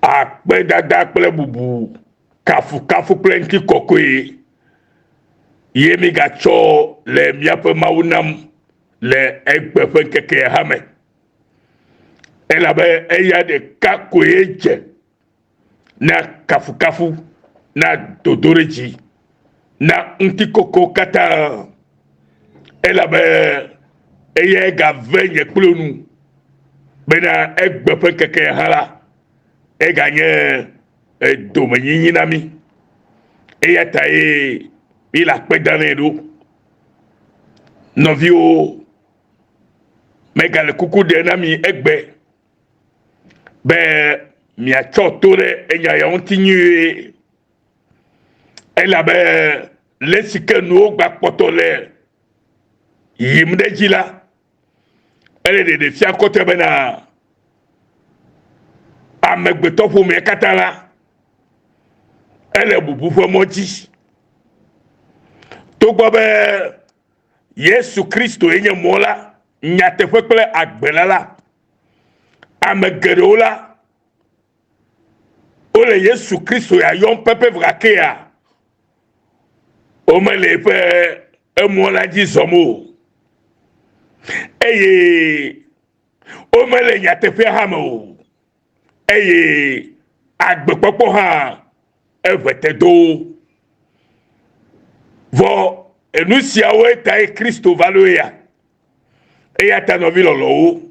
Akpedada kple bubu, kafukafu kple ŋutikɔkɔe ye mígatsɔ le míaƒe Mawu nam le egbe ƒe ŋkekea hã me. Elabe eya ɖeka koe dze na kafukafu, na dodoɖedzi, na ŋutikɔkɔ katã. Elabe eyae gave nye kple nu bena egbe ƒe ŋkekea hã la, eganye domenyinyi na mí. Eya tae míele akpe dam nɛ ɖo. Nɔviwo, megale kuku ɖem na mi egbe be miatsɔ to ɖe enya ya ŋuti nyuie elabe le esi ke nuwo gbakpɔtɔ le yiyim ɖe edzi la, ele ɖeɖe fia kɔtɛ bena amegbetɔ ƒomea katã la, ele bubu ƒe mɔ dzi. Togbɔ be Yesu Kristoe nye mɔ la, nyateƒe kple agbe la la, ame geɖewo la, wole Yesu Kristo ya yɔm pɛpɛpɛ gakea, womele eƒe emɔ la dzi zɔm o. Eye womele nyateƒea hã me o. Eye agbekpɔkpɔ hã eʋe te do wo. Vɔ enu siawoe tae Kristo va ɖo ya. Eya ta nɔvi lɔlɔ̃wo,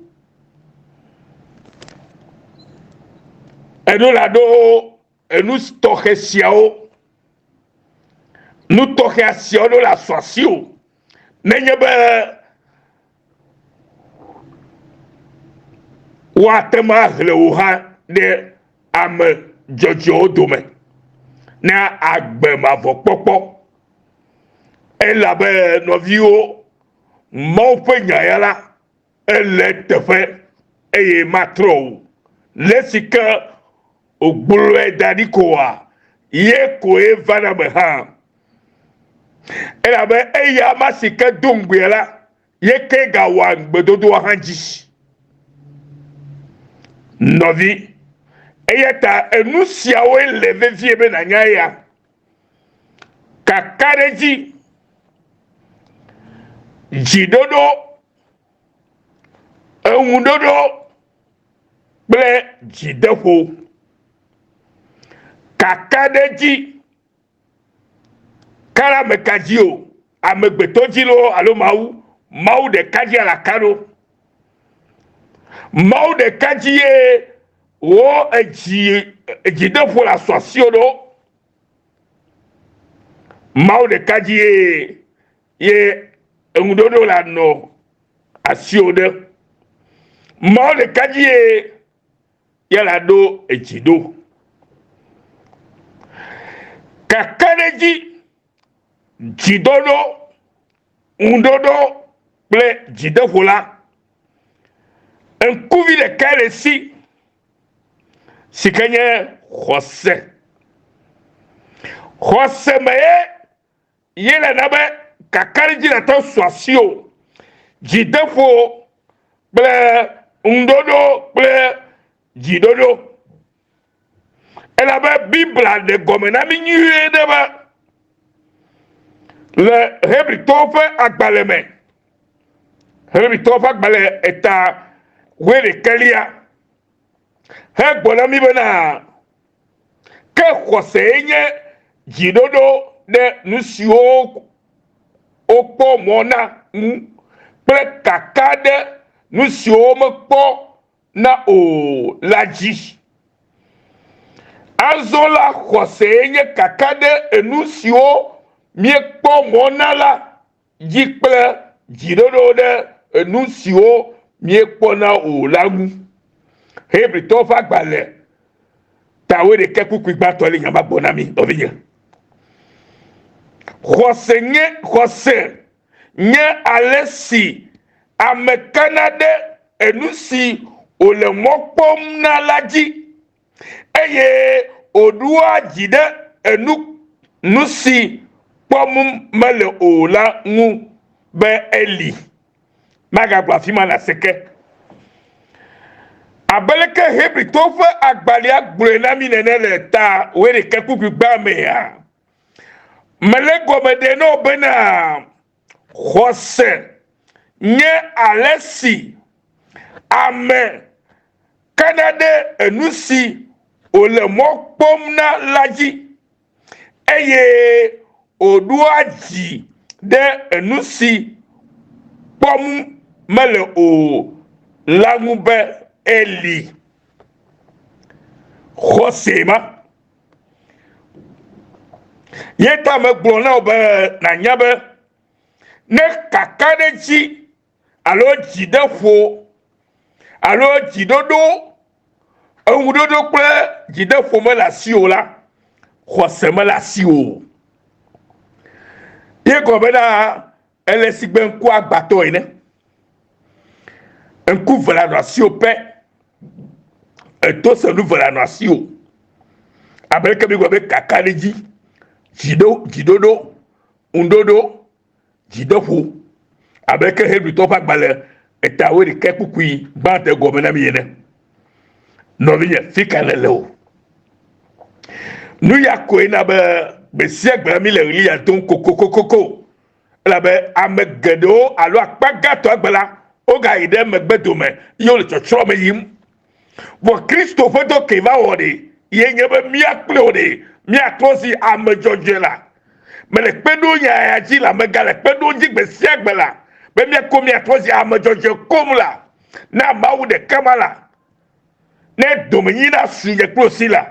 eɖo la ɖo enu tɔxɛ siawo, nu tɔxɛ siawo ɖo la sɔ asi o. Nenye be woate ŋu ahlẽ wò hã ɖe ame dzɔdzɔewo dome na agbe mavɔ kpɔkpɔ. Elabe nɔviwo, Mawu ƒe nya ya la, ele eteƒe eye matrɔ o. Le esi ke wògblɔe da ɖi koa, ye koe vana eme hã. Elabe eya ma si ke do ŋugbea la, ye ke gawɔa ŋugbedodoa hã dzi. Nɔvi, eya ta enu siawoe le vevie be nànya eya. Kakaɖedzi, dziɖoɖo, eŋuɖoɖo kple dzideƒo. Kakaɖedzi ka ɖe ame ka dzi o, amegbetɔ dzi loo alo Mawu, Mawu ɖeka dzi alaka ɖo. Mawu ɖeka dzi ye wò edzi edzideƒo le asɔ asiwò ɖo. Mawu ɖeka dzi ye ye eŋuɖoɖo le anɔ asiwò ɖe. Mawu ɖeka dzi ye ye la ɖo edzi ɖo. Kakaɖedzi, dziɖoɖo, ŋuɖoɖo kple dzideƒo la, ŋkuvi ɖekae le esi si ke nye xɔse. Xɔse me ye ye le na be kakaɖedzi nate ŋu su asiwò, dzideƒo kple ŋuɖoɖo kple dziɖoɖo. Elabe Biblia ɖe gɔme na mí nyuie ɖe be le Hebritɔwo ƒe agbalẽ me, Hebritɔwo ƒe agbalẽ eta wuiɖekɛlia hegblɔ na mí bena ke xɔsee nye dziɖoɖo ɖe nu siwo wokpɔ mɔ na ŋu kple kaka ɖe nu siwo womekpɔ na o la dzi. Azɔ la, xɔsee nye kaka ɖe enu siwo míekpɔ mɔ na la dzi kple dziɖoɖo ɖe enu siwo míekpɔna o la ŋu. Hebritɔwo ƒe agbalẽ ta wuiɖekɛ kpukpui gbãtɔ le nya ma gblɔ na mí, nɔvinye. Xɔse nye xɔse nye ale si ame kana ɖe enu si wòle mɔ kpɔm na la dzi, eye wòɖoa dzi ɖe enu nu si kpɔm mele o la ŋu be eli. Magagblɔ afi ma nàse ke. Abe leke Hebritɔwo ƒe agbalẽa gblɔe na mí nene le ta wuiɖekɛ kpukpui gbã mea, mele egɔme ɖe na wò bena xɔse nye ale si ame kana ɖe enu si wòle mɔ kpɔm na la dzi eye wòɖoa dzi ɖe enu si kpɔm mele o la ŋu be eli. Xɔsee ma. Ye ta megblɔ na wò be nànya be ne kakaɖedzi alo dzideƒo alo dziɖoɖo, eŋuɖoɖo kple dzideƒo mele asiwò la, xɔse mele asiwò o. Ye gɔme bena ele sigbe ŋku agbatɔ ene. Ŋku ve le anɔ asiwò pɛ, eto se nu ve le anɔ asiwò. Abe leke mi gblɔ be kakaɖedzi, dziɖo, dziɖoɖo, ŋuɖoɖo dzideƒo abe ke Hebritɔwo ƒe agbalẽ eta wuiɖekɛ kpukpui gbãtɔ gɔme na mí ene. Nɔvinye, fi ka nèle o? Nu ya koe na be gbe sia gbe mí le ɣli ya dom kokokokoko elabe ame geɖewo alo akpa gãtɔ egbe la wogayi ɖe megbe dome ye wole tsɔtsrɔ̃ me yim. Vɔ Kristo ƒe dɔ ke va wɔ ɖe ye nye be mía kple wò ɖe míatrɔ zi ame dzɔdzɔe la. Mele kpe ɖo nya ya dzi la, megale kpe ɖo dzi gbe sia gbe la, be míako míatrɔ zi ame dzɔdzɔe koŋ la, na Mawu ɖeka ma la, ne domenyi nasu nye kple wò si la,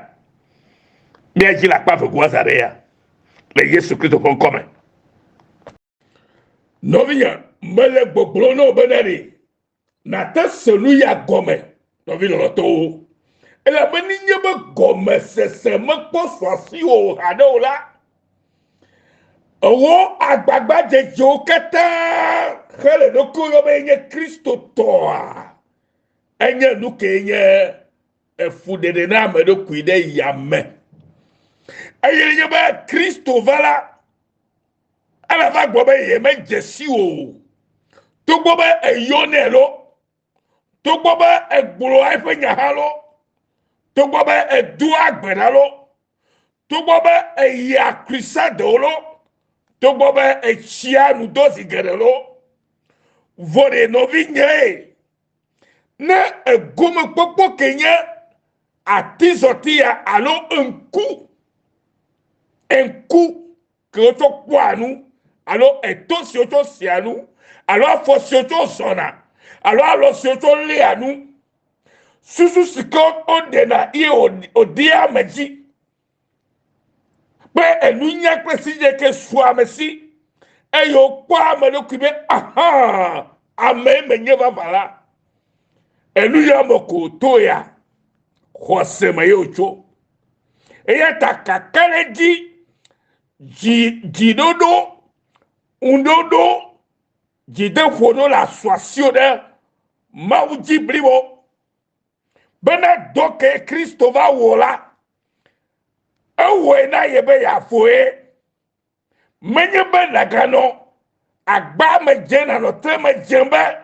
míadzi le akpa vegoa zã ɖe ya, le Yesu Kristo ƒe ŋkɔ me. Nɔvinye, mele gbɔgblɔm na wò bena ɖe Nàte se nu ya gɔme, nɔvi lɔlɔ̃tɔwo, elabe nenye be gɔmesese mekpɔ su asiwò o haɖe o la, èwɔ agbagbadzedzewo katã hele ɖokuiwò yɔm be yenye Kristotɔa, enye nu kee nye efuɖeɖe na ame ɖokui ɖe yame. Eye nenye be Kristo va la, Ele va gblɔ be yemedze si o. Togbɔ be eyɔnɛ lo, togbɔ be egblɔa eƒe nya hã lo, togbɔ be edoa gbe ɖa lo, togbɔ be eyia krisadewo lo, togbɔ be etsia nu dɔ zi geɖe lo. Vɔ ɖe nɔvinyee, ne egomekpɔkpɔ ke nye atizɔti ya alo ŋku, ŋku ke wotsɔ kpɔa nu, alo eto si wotsɔ sea nu, alo afɔ si wotsɔ zɔna, alo alɔ si wotsɔ léa nu, susu si ke woɖena ye wòdea ame dzi, kple enunya kple sidzedze ke sua ame si, eye wokpɔa ame ɖokui be aha, amee menye vavã la. Enu ya me ko wòto ya, xɔse me ye wòtso. Eya ta kakaɖedzi, dzi, dziɖoɖo, ŋuɖoɖo, dzideƒo ɖo le asu asiwò ɖe Mawu dzi blibo. Bena dɔ ke Kristo va wɔ la, ewɔe na ye be yeaƒo ye. Menye be nàganɔ agba me dzem, nànɔ tre me dzem be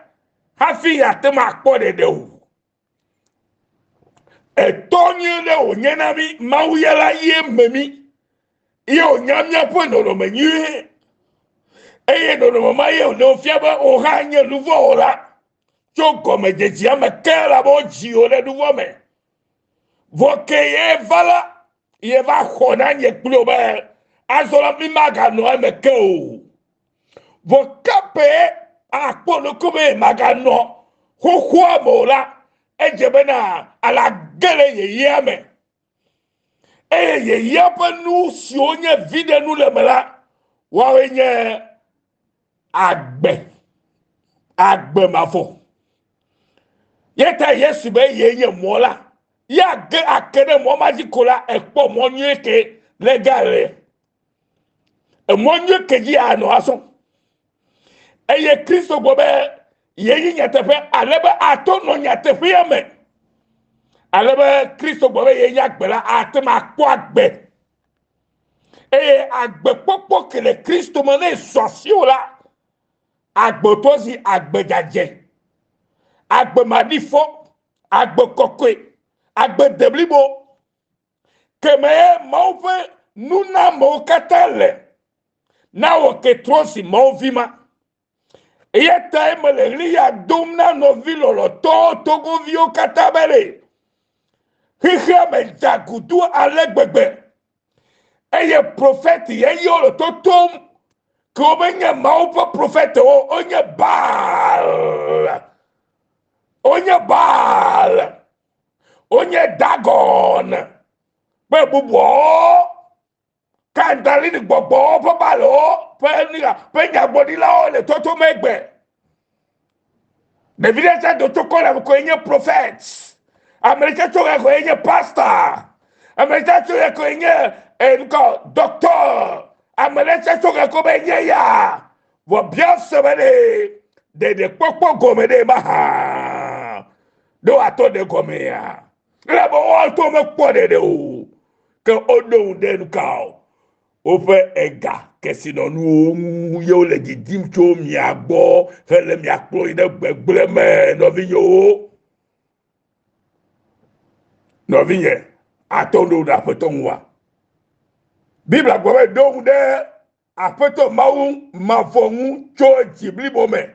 hafi yeate ŋu akpɔ ɖeɖe o. Etɔ nyui ɖe wònye na mí, Mawu ya la ye me mí, ye wònya míaƒe nɔnɔme nyuie. Eye nɔnɔme ma ye wòɖe fia be wò hã nye nuvɔ̃wɔla tso gɔmedzedzea me ke elabe wodzi wò ɖe nuvɔ̃ me. Vɔ ke ye va la, ye va xɔ na nye kpli wò be azɔ la mí maganɔ eme ke o. Vɔ kape akpɔ ɖokui be maganɔ xoxoa me o la, edze bena ala ge ɖe yeyea me. Eye yeyea ƒe nu siwo nye viɖenu le eme la, woawoe nye agbe, agbe mavɔ. Ye ta Yesu be yee nye mɔ la. Ye age ake ɖe mɔ ma dzi ko la, ekpɔ mɔ nyuie ke le Galilea. Emɔ nyui ke dzi anɔ azɔ. Eye Kristo gblɔ be yenye nyateƒe ale be ato nɔ nyateƒea me. Ale be Kristo gblɔ be yenye agbe la ate ŋu akpɔ agbe. Eye agbekpɔkpɔ ke le Kristo me ne esɔ asiwò la, agbetɔ zi agbe dzadzɛ, agbe maɖifɔ. Agbe kɔkɔe, agbe deblibo, ke me ye Mawu ƒe nunamewo katã le. Na wɔ ke trɔ si Mawu vi ma. Eya tae mele ɣli ya dom na nɔvi lɔlɔ̃tɔwo Togoviwo katã be ɖe xexea me dza gudu ale gbegbe eye profeti yeyewo le totom ke womenye Mawu ƒe profetiwo, wonye Baal, wonye Baal, wonye Dagon kple bubuawo. Kandalini gbɔgbɔwo ƒe balowo ƒe nuya ƒe nyagblɔɖilawo le toto megbe. Ɖevi ɖe tsa do tso kɔla koe nye prophet. Ame ɖe tsa tso ɣe koe nye pastor. Ame ɖe tsa tso ɣe koe nye ŋkɔ doctor. Ame ɖe tsa tso ɣe ko be nye ya. Vɔ bia se be ɖe ɖeɖekpɔkpɔ gɔme ɖe mahã. Ɖe woatɔ ɖe gɔmea? Elabe woatɔ mekpɔ ɖeɖe o. Ke woɖo ŋu ɖe nu ka o? Woƒe ega kesinɔnuwo ŋu ye wole didim tso mia gbɔ hele mia kplɔ yi ɖe gbegblẽ me, nɔvinyewo. Nɔvinye, atɔ ɖo ɖe Aƒetɔ ŋua? Biblia gblɔ be ɖo ŋu ɖe Aƒetɔ Mawu mavɔ ŋu tso dzi blibo me.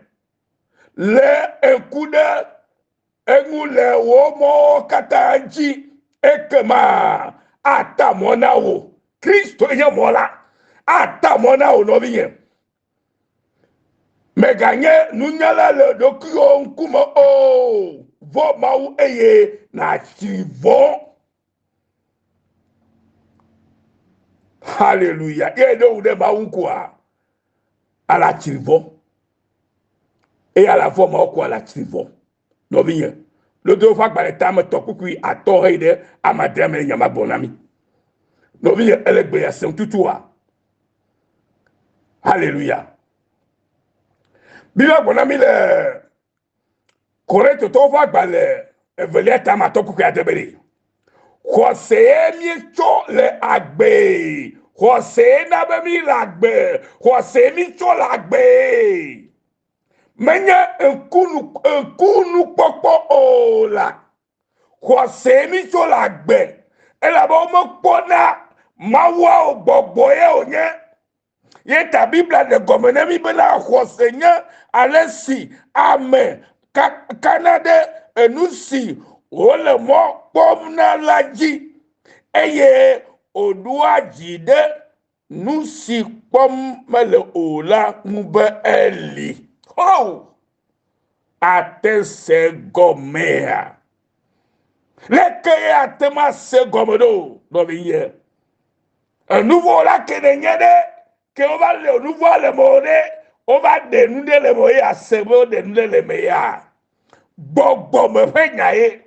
Lé ŋku ɖe eŋu le wò mɔwo katã dzi, ekema ata mɔ na wò. Kristo nye mɔ la. Ata mɔ na wò nɔvinye. Mèganye nunyala le ɖokuiwò ŋkume o. Vɔ̃ Mawu eye nàtsri vɔ̃. Haleluya. Ye ɖo ŋu ɖe Mawu ŋkua, ala tsri vɔ̃. Eye ala vɔ̃ Mawu ko ala tsri vɔ̃. Nɔvinye, lododo ƒe agbalẽ tame tɔ kpukpui atɔ heyi ɖe ame adrea me nya ma gblɔ na mí. Nɔvinye, ele gbe ya sem tutua? Haleluya. Biblia gblɔ na mí le Korintotɔwo ƒe agbalẽ evelia tame atɔ kpukpui ade be ɖe xɔsee míetsɔ le agbee. Xɔsee na be mí le agbe. Xɔsee mítsɔ le agbee. Menye ŋkunu ŋkunukpɔkpɔ o la. Xɔsee mítsɔ le agbe elabe womekpɔna Mawua o gbɔgbɔ ye wònye. Ye ta Biblia ɖe gɔme na mí bena xɔse nye ale si ame kana ɖe enu si wòle mɔ kpɔm na la dzi eye wòɖoa dzi ɖe nu si kpɔm mele o la ŋu be eli. Ho! Ate se gɔmea? Leke ye ate ŋu ase gɔme ɖo, nɔvinye? Enuvɔ la ke ne nye ɖe, ke wova le enuvɔa le me o ɖe, wova ɖe nu ɖe le me o ye ase be woɖe nu ɖe le me ya. Gbɔgbɔme ƒe nya ye.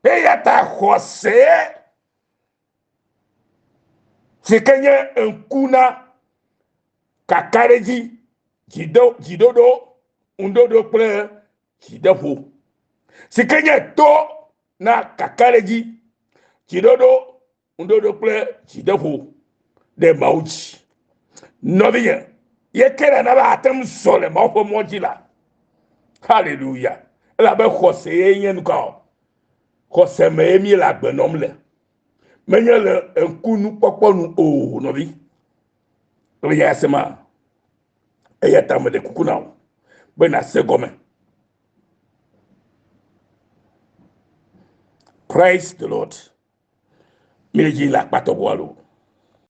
Eya ta xɔse si ke nye ŋku na kakaɖedzi, dziɖoɖo, ŋuɖoɖo kple dzideƒo. Si ke nye to na kakaɖedzi, dziɖoɖo, ŋuɖoɖo kple dzideƒo ɖe Mawu dzi. Nɔvinye, ye ke nana be ate ŋu zɔ le Mawu ƒe mɔ dzi la. Haleluya. Elabe xɔse ye nye nuka o. Xɔse me ye míele agbe nɔm le. Menye le ŋkunukpɔkpɔ nu o, nɔvi. Ele nya se ma. Eya ta meɖe kuku na wò be nàse gɔme. Praise the Lord. Míle dzi le akpatɔ gbɔ alo?